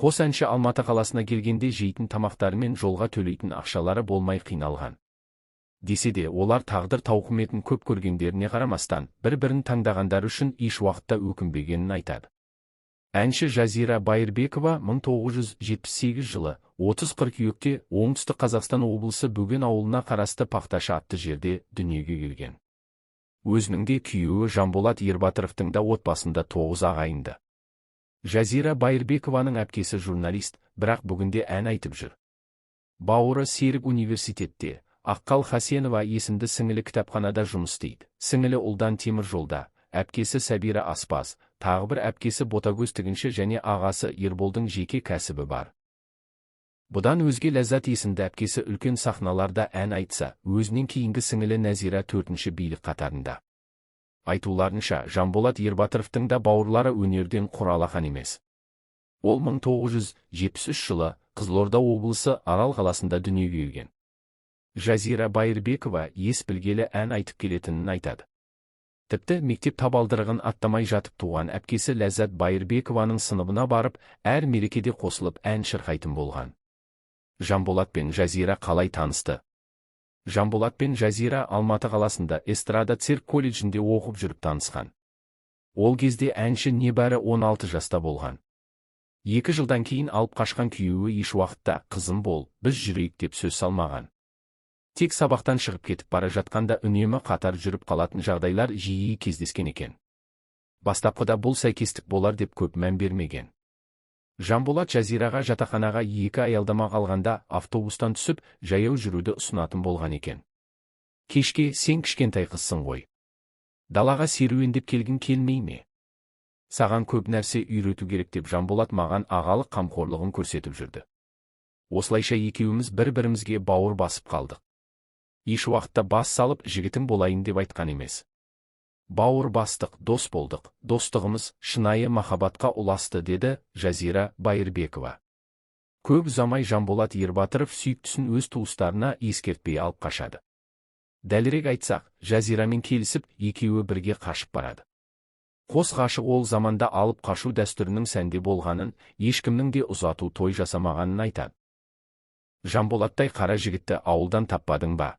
Қос әнші Алматы қаласына келгенде жейтін тамақтары мен жолға төлейтін ақшалары болмай қиналған. Десе де, олар тағдыр тауқыметін көп көргендеріне қарамастан, бір-бірін таңдағандары үшін еш уақытта өкінбегенін айтады. Әнші Жазира Байырбекова 1978 жылы 30 қыркүйекте Оңтүстік Қазақстан облысы Бөген ауылына қарасты Пахташы атты жерде дүниеге келген. Өзінің де, күйеуі Жанболат Ербатыровтың да отбасында 9 ағайынды. Жазира Байырбекованың әпкесі журналист, бірақ бүгінде ән айтып жүр. Бауыры Серік университетте, Аққал Хасенова есімді сіңілі кітапханада жұмыс істейді. Сіңілі Ұлдан темір жолда, әпкесі Сәбира аспаз, тағы бір әпкесі Ботагөз тігінші және ағасы Ерболдың жеке кәсібі бар. Бұдан өзге Ләззат есімді әпкесі үлкен сахналарда ән айтса, өзінен кейінгі сіңілі Нәзира төртінші билік қатарында. Айтуларынша, Жанболат Ербатыровтың да бауырлары өнерден құр алақан емес. Ол 1973 жылы Қызылорда облысы Арал қаласында дүниеге келген. Жазира Байырбекова ес білгелі ән айтып келетінін айтады. Тіпті мектеп табалдырығын аттамай жатып туған әпкесі Ләззат Байырбекованың сыныбына барып, әр мерекеде қосылып ән шырқайтын болған. Жанболат пен Жазира қалай танысты? Жанболат пен Жазира Алматы қаласында эстрада цирк колледжінде оқып жүріп танысқан. Ол кезде әнші небәрі 16 жаста болған. 2 жылдан кейін алып қашқан күйеуі еш уақытта «қызым бол, біз жүрейік» деп сөз салмаған. Тек сабақтан шығып кетіп бара жатқанда үнемі қатар жүріп қалатын жағдайлар жиі кездескен екен. Бастапқыда бұл сәйкестік болар деп көп мән бермеген. Жанболат Жазираға жатақханаға 2 аялдама қалғанда автобустан түсіп, жаяу жүруді ұсынатын болған екен. Кешке «Сен кішкентай қызсың ғой. Далаға серуендеп келгің келмей ме? Саған көп нәрсе үйрету керек» деп Жанболат маған ағалық қамқорлығын көрсетіп жүрді. Осылайша екеуміз бір-бірімізге бауыр басып қалдық. Еш уақытта бас салып жігітің болайын деп айтқан емес. Бауыр бастық, дос болдық, достығымыз шынайы махаббатқа ұласты, деді Жазира Байырбекова. Көп ұзамай Жанболат Ербатыров сүйіктісін өз туыстарына ескертпей алып қашады. Дәлірек айтсақ, Жазирамен келісіп, екеуі бірге қашып барады. Қос ғашық ол заманда алып қашу дәстүрінің сәнде болғанын, ешкімнің де ұзату той жасамағанын айтады. Жанболаттай қара жігітті ауылдан таппадың ба?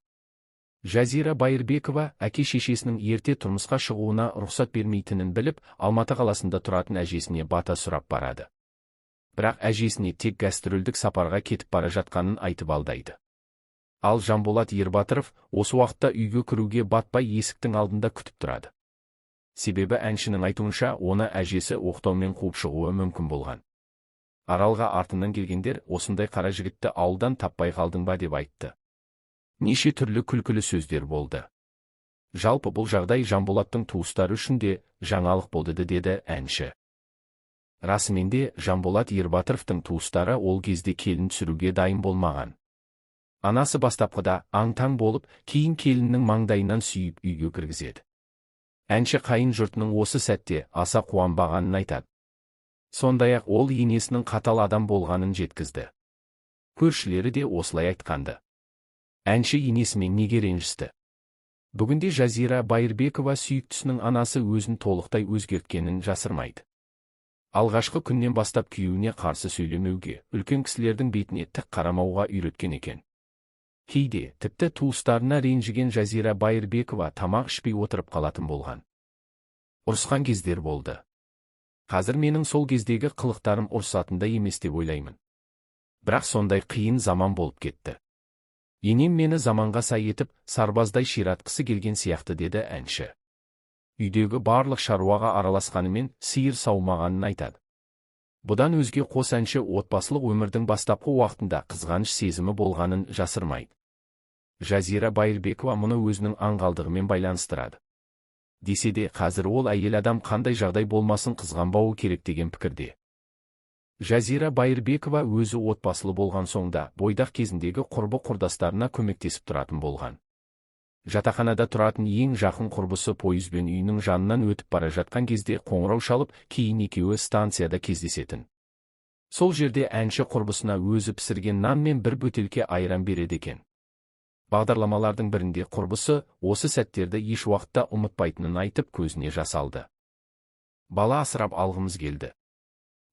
Жазира Байырбекова әке шешесінің ерте тұрмысқа шығуына рұқсат бермейтінін біліп, Алматы қаласында тұратын әжесіне бата сұрап барады. Бірақ әжесіне тек гастрольдік сапарға кетіп бара жатқанын айтып алдайды. Ал Жанболат Ербатыров осы уақытта үйге кіруге батпай есіктің алдында күтіп тұрады. Себебі әншінің айтуынша, оны әжесі оқтаумен қуып шығуы мүмкін болған. Аралға артынан келгендер «Осындай қара жігітті ауылдан таппай қалдың ба?» деп айтты. Неше түрлі күлкілі сөздер болды. Жалпы бұл жағдай Жанболаттың туыстары үшін де жаңалық болды, деді әнші. Расымен де, Жанболат Ербатыровтың туыстары ол кезде келін түсіруге дайын болмаған. Анасы бастапқыда аң-таң болып, кейін келіннің маңдайынан сүйіп үйге кіргізеді. Әнші қайын жұртының осы сәтте аса қуанбағанын айтады. Сондай-ақ ол енесінің қатал адам болғанын жеткізді. Көршілері де осылай айтқанды. Әнші енесімен неге ренжісті? Бүгінде Жазира Байырбекова сүйіктісінің анасы өзін толықтай өзгерткенін жасырмайды. Алғашқы күннен бастап күйеуіне қарсы сөйлемеуге, үлкен кісілердің бетіне тік қарамауға үйреткен екен. Кейде, тіпті туыстарына ренжіген Жазира Байырбекова тамақ ішпей отырып қалатын болған. Ұрысқан кездер болды. Қазір менің сол кездегі қылықтарым ұрысатындай емес деп ойлаймын. Бірақ сондай қиын заман болып кетті. Енем мені заманға сай етіп, сарбаздай ширатқысы келген сияқты, деді әнші. Үйдегі барлық шаруаға араласқанымен сиыр саумағанын айтады. Бұдан өзге қос әнші отбасылық өмірдің бастапқы уақытында қызғаныш сезімі болғанын жасырмайды. Жазира Байырбекова мұны өзінің аңғалдығымен байланыстырады. Десе де, қазір ол әйел адам қандай жағдай болмасын қызғанбауы керек деген пікірде. Жазира Байырбекова өзі отбасылы болған соң да бойдақ кезіндегі құрбы-құрдастарына көмектесіп тұратын болған. Жатақханада тұратын ең жақын құрбысы пойызбен үйінің жанынан өтіп бара жатқан кезде қоңырау шалып, кейін екеуі станцияда кездесетін. Сол жерде әнші құрбысына өзі пісірген нан мен бір бөтелке айран береді екен. Бағдарламалардың бірінде құрбысы осы сәттерді еш уақытта ұмытпайтынын айтып, көзіне жас алды. Бала асырап алғымыз келді.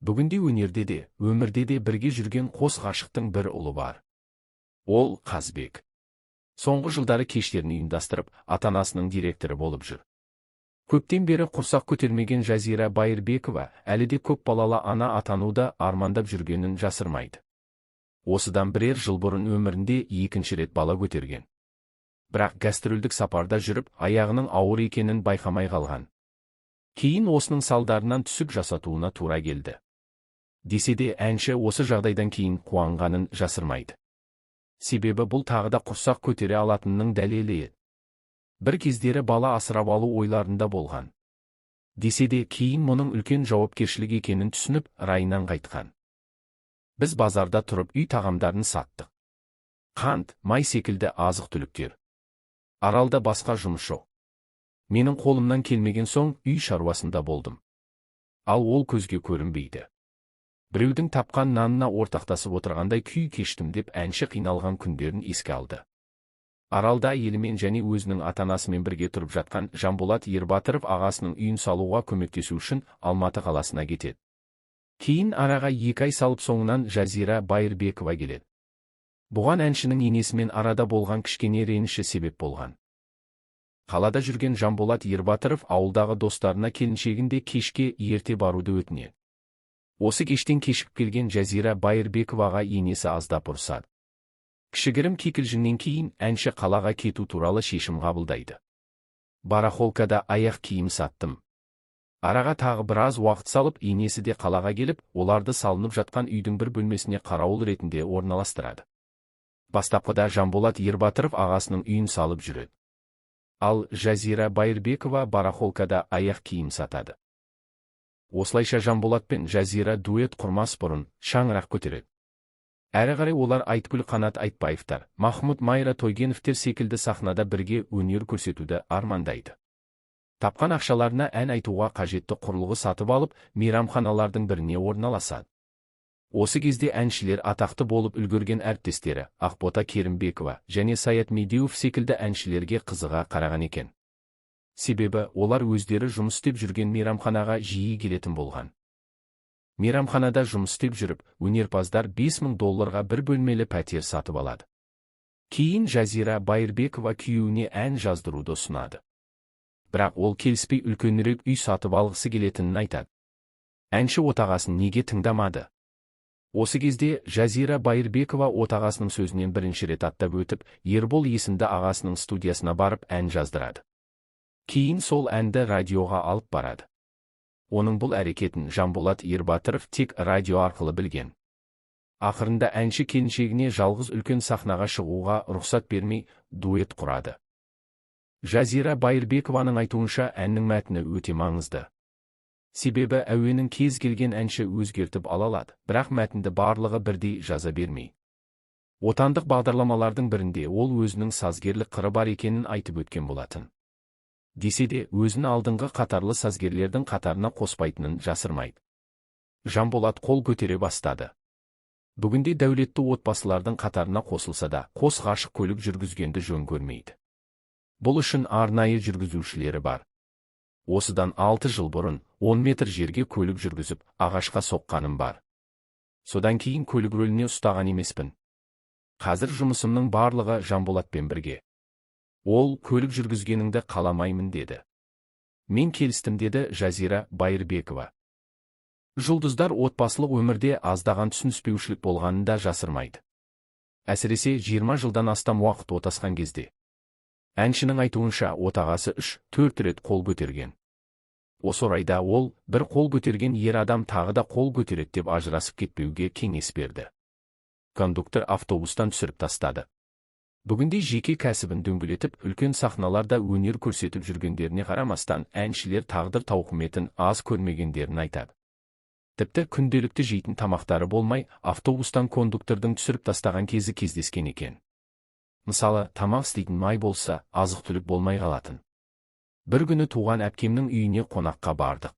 Бүгінде өнерде де, өмірде де бірге жүрген қос ғашықтың бір ұлы бар. Ол Қазбек. Соңғы жылдары кештерін ұйымдастырып, ата-анасының директоры болып жүр. Көптен бері құрсақ көтермеген Жазира Байырбекова әлі де көп балалы ана атануды армандап жүргенін жасырмайды. Осыдан бірер жыл бұрын өмірінде екінші рет бала көтерген. Бірақ гастрольдік сапарда жүріп, аяғының ауыр екенін байқамай қалған. Кейін осының салдарынан түсік жасатуына тура келді. Десе де әнші осы жағдайдан кейін қуанғанын жасырмайды. Себебі бұл тағы да құрсақ көтере алатынының дәлелі еді. Бір кездері бала асырап алу ойларында болған. Десе де кейін мұның үлкен жауапкершілік екенін түсініп, райынан қайтқан. Біз базарда тұрып үй тағамдарын саттық. Қант, май секілді азық-түліктер. Аралда басқа жұмыс жоқ. Менің қолымнан келмеген соң үй шаруасында болдым. Ал ол көзге көрінбейді. Біреудің тапқан нанына ортақтасып отырғандай күй кештім деп әнші қиналған күндерін еске алды. Аралда әйелімен және өзінің ата-анасымен бірге тұрып жатқан Жанболат Ербатыров ағасының үйін салуға көмектесу үшін Алматы қаласына кетеді. Кейін араға 2 ай салып соңынан Жазира Байырбекова келеді. Бұған әншінің енесімен арада болған кішкене реніші себеп болған. Қалада жүрген Жанболат Ербатыров ауылдағы достарына келіншегінде кешке ерте баруды өтінеді. Осы кештен кешігіп келген Жазира Байырбековаға енесі аздап ұрсады. Кішігірім кикілжіңнен кейін әнші қалаға кету туралы шешім қабылдайды. Барахолкада аяқ киім саттым. Араға тағы біраз уақыт салып, енесі де қалаға келіп, оларды салынып жатқан үйдің бір бөлмесіне қарауыл ретінде орналастырады. Бастапқыда Жанболат Ербатыров ағасының үйін салып жүреді. Ал Жазира Байырбекова барахолкада аяқ киім сатады. Осылайша Жанболат пен Жазира дуэт құрмас бұрын шаңырақ көтереді. Әрі қарай олар Айтгүл Қанат Айтбаевтар, Махмұт Майра Тойгеновтер секілді сахнада бірге өнер көрсетуді армандайды. Тапқан ақшаларына ән айтуға қажетті құрылғы сатып алып, мейрамханалардың біріне орналасады. Осы кезде әншілер атақты болып үлгерген әріптестері Ақбота Керімбекова және Саят Медеуов секілді әншілерге қызыға қараған екен. Себебі олар өздері жұмыс істеп жүрген мейрамханаға жиі келетін болған. Мейрамханада жұмыс істеп жүріп, өнерпаздар 5000 долларға бір бөлмелі пәтер сатып алады. Кейін Жазира Байырбекова күйеуіне ән жаздыруды ұсынады. Бірақ ол келіспей үлкенірек үй сатып алғысы келетінін айтады. Әнші отағасын неге тыңдамады? Осы кезде Жазира Байырбекова отағасының сөзінен бірінші рет аттап өтіп, Ербол есімді ағасының студиясына барып ән жаздырады. Кейін сол әнді радиоға алып барады. Оның бұл әрекетін Жанболат Ербатыров тек радио арқылы білген. Ақырында әнші келіншегіне жалғыз үлкен сахнаға шығуға рұқсат бермей дуэт құрады. Жазира Байырбекованың айтуынша әннің мәтіні өте маңызды. Себебі әуенін кез келген әнші өзгертіп ала алады, бірақ мәтінді барлығы бірдей жаза бермей. Отандық бағдарламалардың бірінде ол өзінің сазгерлік қыры бар екенін айтып өткен болатын. Десе де өзін алдыңғы қатарлы сазгерлердің қатарына қоспайтынын жасырмайды. Жанболат қол көтере бастады. Бүгінде дәулетті отбасылардың қатарына қосылса да, қос ғашық көлік жүргізгенді жөн көрмейді. Бұл үшін арнайы жүргізушілері бар. Осыдан 6 жыл бұрын 10 метр жерге көлік жүргізіп, ағашқа соққаным бар. Содан кейін көлік рөліне ұстаған емеспін. Қазір жұмысымның барлығы Жанболатпен бірге. Ол көлік жүргізгеніңді қаламаймын деді. Мен келістім деді Жазира Байырбекова. Жұлдыздар отбасылық өмірде аздаған түсініспеушілік болғанын да жасырмайды. Әсіресе 20 жылдан астам уақыт отасқан кезде. Әншінің айтуынша отағасы 3-4 рет қол көтерген. Осы орайда ол бір қол көтерген ер адам тағы да қол көтереді деп ажырасып кетпеуге кеңес берді. Кондуктор автобустан түсіріп тастады. Бүгінде жеке кәсібін дөңгелетіп, үлкен сахналарда өнер көрсетіп жүргендеріне қарамастан, әншілер тағдыр тауқыметін аз көрмегендерін айтады. Тіпті күнделікті жейтін тамақтары болмай, автобустан кондуктордың түсіріп тастаған кезі кездескен екен. Мысалы, тамақ істейтін май болса, азық-түлік болмай қалатын. Бір күні туған әпкемнің үйіне қонаққа бардық.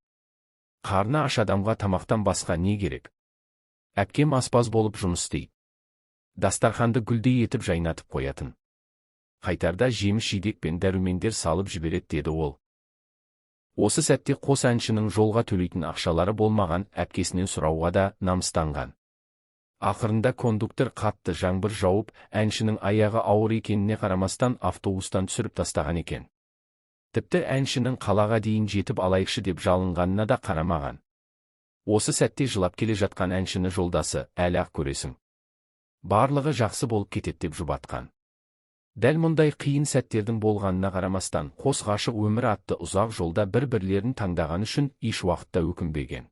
Қарны аш адамға тамақтан басқа не керек? Әпкем аспаз болып жұмыс істейді. Дастарханды гүлдей етіп жайнатып қоятын. Қайтарда жеміс-жидек пен дәрумендер салып жібереді деді ол. Осы сәтте қос әншінің жолға төлейтін ақшалары болмаған, әпкесінен сұрауға да намыстанған. Ақырында кондуктор қатты жаңбыр жауып, әншінің аяғы ауыр екеніне қарамастан автобустан түсіріп тастаған екен. Тіпті әншінің қалаға дейін жетіп алайықшы деп жалынғанына да қарамаған. Осы сәтте жылап келе жатқан әншіні жолдасы, әлі-ақ көресің, барлығы жақсы болып кетеді деп жұбатқан. Дәл мұндай қиын сәттердің болғанына қарамастан, қос ғашық өмір атты ұзақ жолда бір-бірлерін таңдаған үшін еш уақытта өкінбеген.